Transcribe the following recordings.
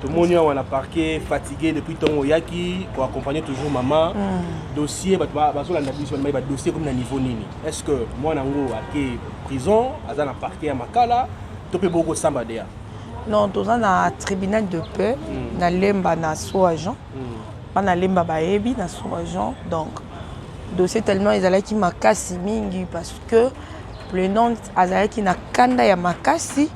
Tomoni awa na parquet, fatigué depuis ntongo oyaki koaccompagner toujours mama. Dossier, bato bazolanda biso, bandimaki badossier komi na niveau nini? Est ce que mwana yango ake prison, aza na parquet ya Makala, to mpe bokosamba deya? Non, toza na tribunal de paix na Lemba, na so agent. Bana Lemba bayebi na so agent. Donc dossier tellement ezalaki makasi mingi, parce que plaignante azalaki na kanda ya makasi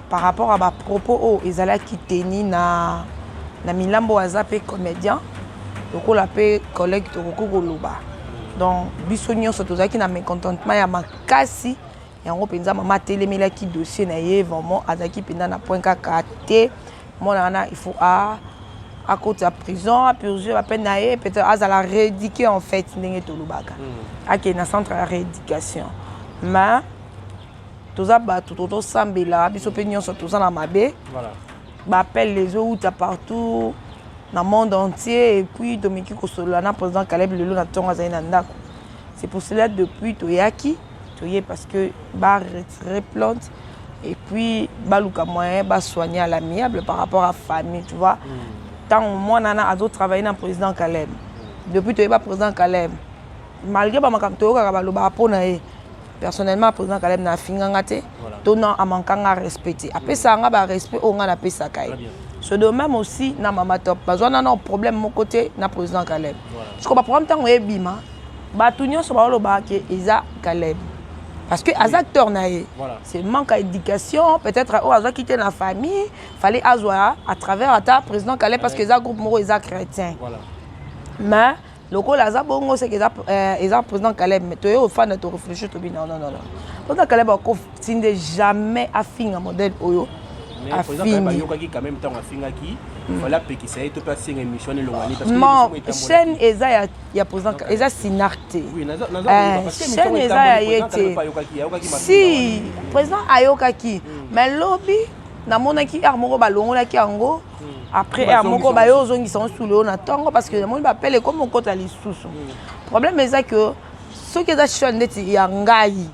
par rapport à bapropos oyo ezalaki teni na milambo. Aza mpe comédien lokola mpe collègue, tokoki koloba. Donc biso nyonso tozalaki na mécontentement ya makasi. Yango mpenza mama atelemelaki dossier na ye. Vraiment, azalaki mpenza na point kaka te. Mwana wana, il faut a akota prison, apurge bapeine na ye, peut-être azala rééduqué. En fait, ndenge tolobaka, akende na centre ya rééducation. Mais toza bato, totosambela biso mpe nyonso toza na mabe. Baappel ezowuta partout na monde entier. Et puis tomeki kosolola na président Caleb lelo na ntongo, azali na ndako. C'est pour cela depuis toyaki, toye parce que baretirer plainte et puis baluka moyen basoigner à l'amiable par rapport à famille, tu vois. Ntango mwana wana azotravaille na président Caleb, depuis toyeba président Caleb, malgré bamakambo toyokaka balobaka mpo na ye, personnellement président Caleb na afinganga te to na amankanga respect te. Apesaka nga barespect oyo nga napesaka ye. Ce de même aussi na mama Top, bazwa nano problème moko te na président Caleb. Parce que baproblème ntango ebima, bato nyonso balobaka ke eza Caleb, parce que aza acteur na ye. C'est manque à éducation peut-être oyo azwaki te na famille, fallait azwa à travers ata président Caleb, parce que eza groupe moko eza chrétien. Mais lokola aza bongo, seke eza président Caleb. Mais toye ofanda, toréfléchir, tobi non, non, non, non, président Caleb akotinde jamais afinga modèle oyo. Afingi, bayokaki quand même. Ntango afingaki, fallait apekisa ye to mpe asenga émission wana elongani? Non, chaîne eza ya président, eza Sinark te. Chaîne eza ya ye te. Si président ayokaki, mais lobi namonaki heure moko balongolaki yango, après heure moko baye ozongisa ngo sulu oyo na ntongo, parce que namoni bapele ekomi okota lisusu. Problème eza ke soki eza chaîne neti ya ngai,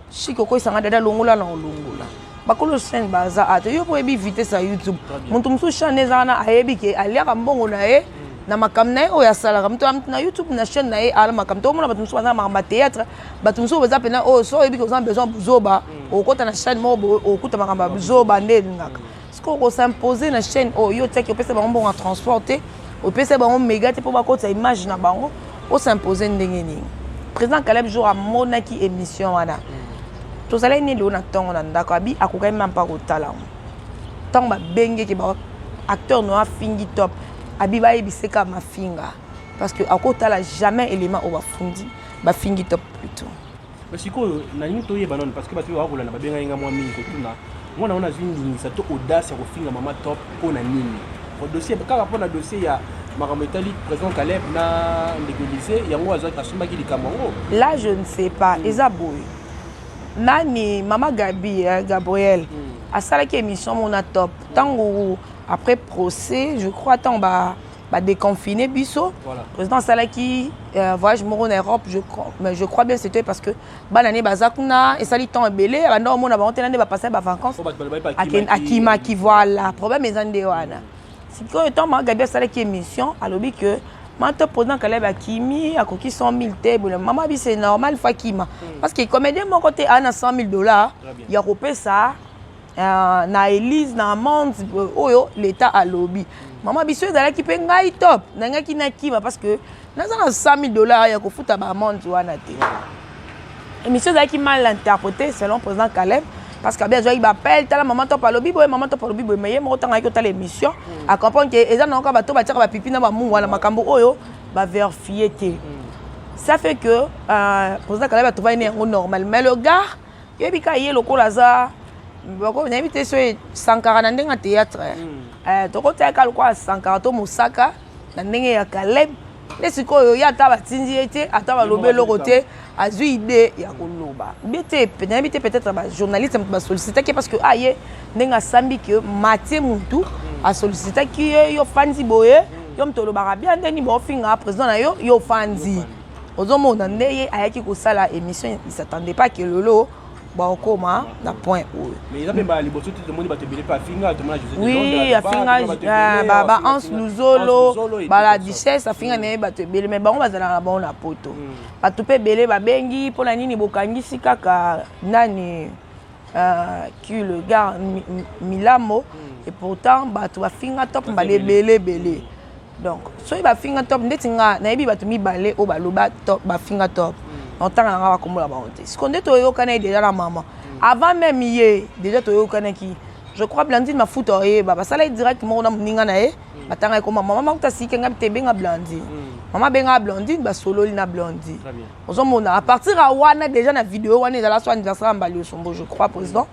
shiki okoyisanga dada, longola na olongola. Bakolo chaîne baza ate yo mpo oyebi vitesse ya YouTube. Moto mosusu, chaîne eza wana, ayebi ke aliaka mbongo na ye na makambo na ye oyo asalaka. Moto na YouTube, na chaîne na ye, ala makambo. Tokomona bato mosusu baza na makambo ya théâtre, bato mosusu baza mpena oyo. So oyebi ke oza na besoin buzoba, okota na chaîne moko boye, okuta makambo ya buzoba nde elingaka. Sikoyo okosimpose na chaîne oyo yo otiaki, opesa bango mbongo ya transport te, opesa bango méga te mpo bakotisa image na bango, osimpose ndenge nini? Président Caleb, jour amonaki émission wana, tozalaki nini lelo na ntongo na ndako, abi akokaki ma mpa kotala yango. Ntango babengeki ba acteur no afingi Top, abi bayebiseka mafinga, parce que akotala jamais élément oyo bafundi bafingi Top plutôt. Mais sikoyo nalingi toyeba nano, parce que bato oyo bakolanda babengaki nga mwa mingi kotuna: mwana wana azwi ndingisa to audace ya kofinga mama Top mpo na nini? Dossier kaka mpo na dossier ya makambo etali président Caleb na ndeko Élysée, yango asombaki likambo yango? Là, je ne sais pas. Eza boye, nani, mama Gabi, Gabriel asalaki émission mona Top ntango après procès, je crois, ntango badéconfine biso. Président asalaki voyage moko na Europe, je crois, mais je crois bien c'était parce que bana ne baza kuna, esali temps ebele banda omona bango te, na nde bapasa bavacance, akimaki. Voilà, problème eza nde wana. Sikoyo ntango mama Gabi asalaki émission, alobi que mata président Caleb akimi, akoki 100 000 te. Boye mama bi, c'est normal, faut akima, parce que comédien moko te aa na 100 000 $ ya kopesa na Élise na amende oyo l'État alobi. Mama biso ezalaki mpe ngai Top, nangaki nakima parce que naza na 100 000 $ ya kofuta baamende wana te. Émission ezalaki mal interprété selon président Caleb, parce que abi azwaki baappel: tala, mama Top alobi boye, mama Top alobi boye. Mais ye moko, ntango ayaki otala émission, acomprendre ke eza nango kaka bato batiaka bapipi na bamungu wana, makambo oyo baverifie te. Ça fait que président Caleb atrovaki ne yango normal. Mais le gars, yebi kaka ye lokola aza, nayebi te so Sankara na ndenge ya théâtre, tokotiaka lokola Sankara to mosaka na ndenge ya Caleb nde. Sikoyo ye, ata batindi ye te, ata balobi eloko te, azwi idée ya koloba bie te. Nayebi te, peut-être bajournaliste moto basollicitaki, parce que aye ndenge asambi ke Matie mutu asollicitaki ye: yo fandi boye, yo moto olobaka bien, ndeni baofinga président na yo, yo fandi. Ozomona nde ye ayaki kosala émission, il s'attendait pas ke lelo Bakokoma na point oyo. Mais eza mpe mbala liboso te, tomoni bato ebele mpe afinga, tomona José de Oui, Londres, afinga tomona bato ebele, ba afinga- Anse Luzolo, Anse Luzolo et bala tout ça. Duchesse, afinga na ye bato ebele, mais bango bazalaka na bango na poto. Bato mpe ebele babengi mpona nini bokangisi kaka nani, qui le gars Milamo, et pourtant bato bafinga Top mbala ebele ebele. Donc soki bafinga Top, ndeti nga nayebi bato mibale oyo baloba Top, bafinga Top, ntanga na nga bakombola bango te. Siko nde toyokana ye déjà na mama avant même ye, déjà toyokanaki, je crois Blandine Mafuta oyeba basala ye direct moko na moninga na ye, batanga ye koma mama Makuta sike nga te, ebenga Blandine, mama abenga Blandine, basololi na Blandine. Très bien. Ozomona, à partir ya wana déjà na video wana ezala so anniversaire ya Mbali Osombo, je crois, président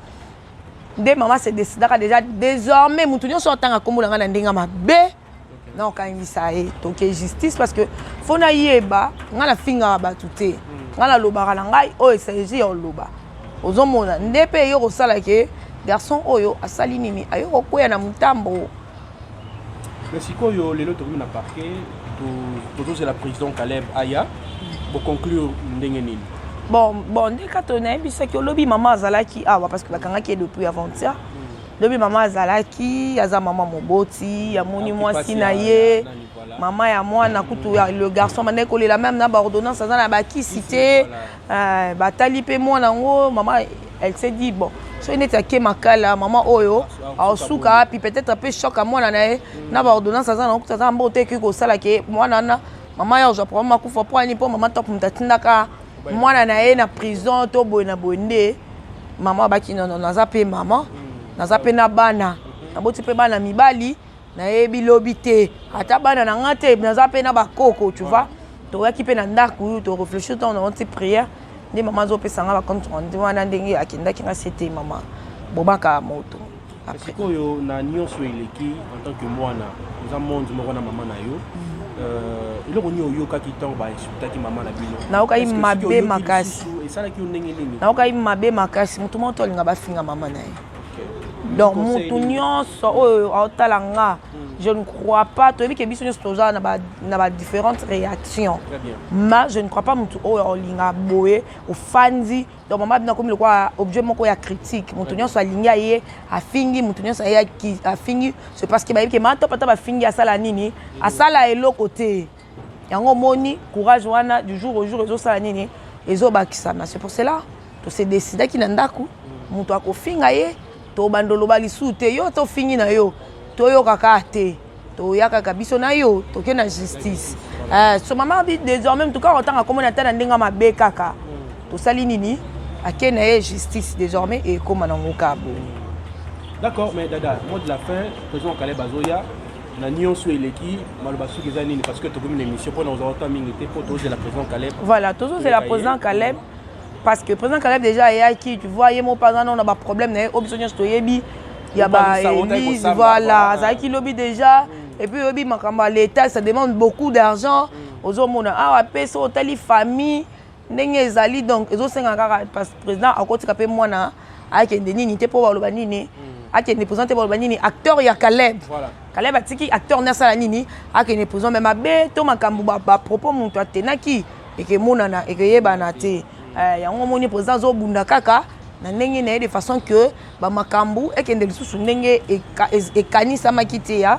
nde mama se décidaka déjà: désormais motu nyonso otanga nkombo na ngai na ndenge mabe, na okangisa ye, toke justice, parce que fo nayeba ngai nafingaka bato te, ngai nalobaka na ngai oyo esagit ya oloba. Ozomona nde mpe eye kosala ke garçon oyo asali nini, aye kokwea na motambo. Mais sikoyo lelo tokomi na parquet, tozozela président Caleb aya, boconclure ndenge nini? Bon, nde kaka nayebisaki, olobi mama azalaki awa parce que bakangaki ye depuis avant-hier. Lobi mama azalaki, aza mama moboti, amoni mwasi na ye, mama ya mwana kutu le garçon bandaki kolela même na baordonnance, aza na bakisi te. Batali mpe mwana yango, mama elle s'est dit: bon, soki neti ake makala, mama oyo aosuka api? Peut-être mpe choc ya mwana na ye na baordonnance aza nango kutu, aza na mboto te, ekoki kosala ke mwana wana, mama ye ozwa problème, akufa. Mpo ani? Mpo mama Top moto atindaka mwana na ye na prison to boye na boye. Nde mama abaki: nono, naza mpe mama, naza mpe na bana, naboti mpe bana mibali, nayebi lobi te, ata bana na nga te, naza mpe na bakoko, tu vois. Toyaki mpe na ndako, toréfléchir, ntango nango ti prière, nde mama azopesa nga bacompte rendu wana ndenge akendaki. Nga se te, mama bobaka moto. Sikoyo na nyonso eleki, en tant que mwana, oza monde moko na mama na yo, eloko nini oyokaki ntango bainsultaki mama na bino? Nayokaki mabe makasi. Esalaki yo ndenge nini? Nayokaki mabe makasi. Motu moko to alinga bafinga mama na ye. Donc motu nyonso oyo aotala nga, je ne crois pas, toyebi ke biso nyonso toza na badifférentes réactions, mais je ne crois pas motu oyo aolinga boye ofandi. Donc mama bino akomi lokola objet moko ya critique. Moto nyonso alingi aye afingi, moto nyonso aye afingi, c'est parce que bayebi ke mama Top ata bafingi, asala nini? Asala eloko te. Yango omoni courage wana, du jour au jour ezosala nini? Ezobakisama. C'est pour cela tose décidaki na ndako, moto akofinga ye, tobanda oloba lisusu te. Yo tofingi na yo, toyokaka te, toya kaka biso na yo, toke na justice. So mama bi désormais motu kaka otanga komona ata na ndenge mabe kaka, tosali nini? Ake na ye justice, désormais ekóma nango kaka boye. D'accord, mais Dada, mot de la fin, président Caleb azoya, na nyonso eleki, maloba soki eza nini? Parce que tokomi na émission mpona ozala ota mingi te mpo tozela président Caleb. Voilà, tozozela président Caleb, parce que président Caleb déjà ayaki, tu vois, ye mo mpe aza nano na baproblème na ye oyo biso nyonso toyebi ya baélise. Voilà, azalaki lobi déjà, et puis oyebi makambo ya l'état, ça demande beaucoup d'argent. Ozomona awa mpe so otali famille ndenge ezali, donc ezosenga kaka parce que président akotika mpe mwana akende nini te, mpo baloba nini? Akende président te, baloba nini? Acteur ya Caleb. Caleb atiki acteur nde asala nini? Akende prison. Me mabe to makambo, bapropos moto atenaki, ekemonana, ekeyebana te. Yango omoni président azobunda kaka na ndenge na ye, de façon que bamakambo ekende lisusu ndenge ekanisamaki te, ya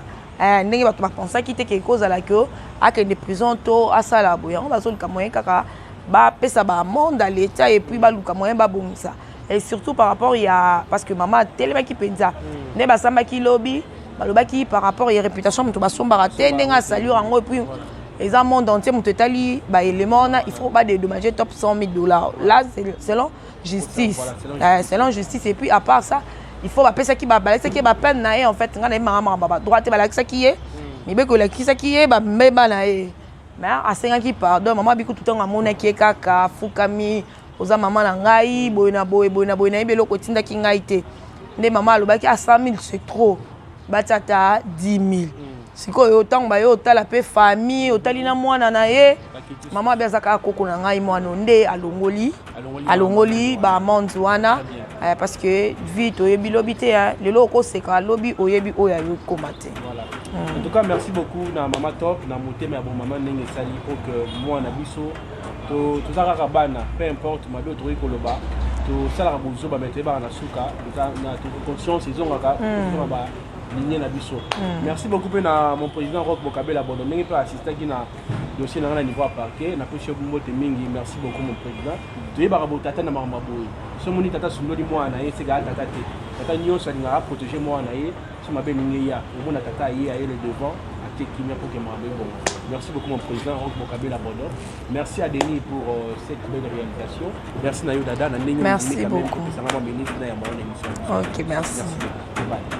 ndenge bato bapensaki te ke ekozala ke akende prison to asala boye. Yango bazoluka moyen kaka bapesa baamende à l'état et puis baluka moyen babongisa, et surtout par rapport ya, parce que mama atelemaki mpenza nde basambaki lobi, balobaki par rapport ya réputation, moto basombaka te ndenge asalure yango, et puis eza monde entier moto etali baélément wana, il faut badédommager Top 100 000 $. Là, selon justice. Voilà, selon Selon justice. Et puis à part ça, il faut bapesaki, balakisaki ye bapeine na ye. En fait, ngai nayebanga makambo badroit te, balakisaki ye mibeko, elakisaki ye bameba na ye, mais asengaki pardon. Mama bikutu, ntango amonaki ye kaka afukami: oza mama na ngai, boye na boye, boye na boye, nayebi eloko etindaki ngai te. Nde mama alobaki: a 100 000 c'est trop, batia ata 10 000. Sikoyo ntango baye otala mpe famille, otali na mwana na ye, mama abe aza kaka koko na ngai, mwana nde alongoli, alongoli baamende wana. Parce que vie, toyebi lobi te. Lelo okoseka, lobi oyebi oyo ayokoma te. Voilà. En tout cas, merci beaucoup na mama Top, na motema ya bomama ndenge esali po que mwana biso toza kaka bana, peu importe mabe oyo tokoki koloba. Tosalaka bozoba, mais toyebaka na suka na conscience ezongaka, tozonga ba ligne na biso. Merci beaucoup mpe na mon président Rock Bokabela Bodo, ndenge mpe assistaki na dossier na ngai na niveau ya parquet. Napesi yo mbote mingi. Merci beaucoup, mon président. Toyebaka botata na makambo ya boye. So omoni tata sundoli mwana na ye, eseka tata te. Tata nyonso alingaka aprotéger mwana na ye. So mabe elingi eya, omona tata aye, aye le devant, atie kimia pour que makambo ebongo. Merci beaucoup, mon président Rock Bokabela Bodo. Merci à Denis pour cette belle réalisation. Merci na yo, Dada, na ndenge Merci beaucoup. Opesanga mwa minute na yamba na émission. Ok, merci. Merci beaucoup. Bye.